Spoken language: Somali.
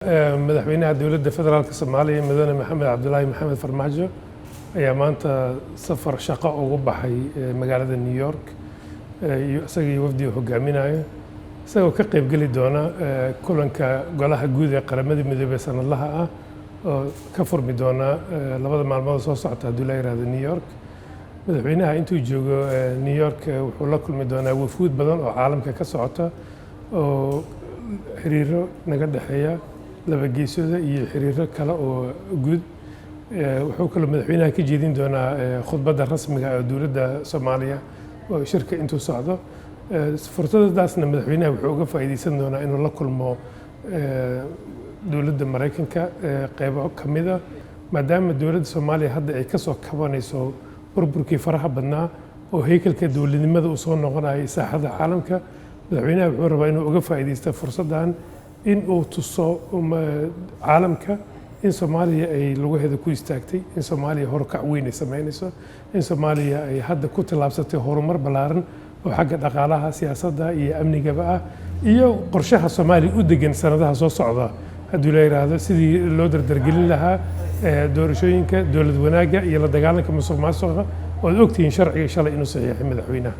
Madaxweynaha Dowladda Federaalka Soomaaliya, Mudane Maxamed Cabdulaahi Maxamed Farmaajo, ayaa maanta safar shaqo ugu baxay magaalada New York, isaga iyo wafdiga hogaaminayo, isagoo ka qaybgeli doona kulanka Golaha Guud ee Qaramada Midoobey sanadlaha ah oo ka furmi doona 2da maalmood soo socota, haddii la yiraahdo, New York. Madaxweynaha intuu joogo New York wuxuu la kulmi doonaa wafuud badan oo caalamka ka socota oo xiriiro naga dhexeeya laba geesooda iyo xiriiro kale oo guud. Wuxuu kaloo madaxweynaha ka jeedin doonaa khudbadda rasmiga ee dowladda Soomaaliya oo shirka intuu socdo. Fursadadaasna madaxweynaha wuxuu uga faa'iideysan doonaa inuu la kulmo dowladda Maraykanka qeybo ka mid a, maadaama dowladda Soomaaliya hadda ay ka soo kabanayso burburkii faraha badnaa oo heykalka dowladnimada uu soo noqonayo saaxada caalamka. Madaxweynaha wuxuu rabaa inuu uga faa'iideysto fursaddan in uu tuso caalamka in Soomaaliya ay lugaheeda ku istaagtay, in Soomaaliya horukac weyn ay sameynayso, in Soomaaliya ay hadda ku tallaabsatay horumar ballaaran oo xagga dhaqaalaha, siyaasadda iyo amnigaba ah, iyo qorshaha Soomaaliya u degan sanadaha soo socda, haddii la yidhaahdo, sidii loo dardargelin lahaa doorashooyinka, dowlad wanaagga iyo la dagaalanka musuq maasuqa, ood ogtihiin sharciga shalay inuu saxiixay madaxweynaha.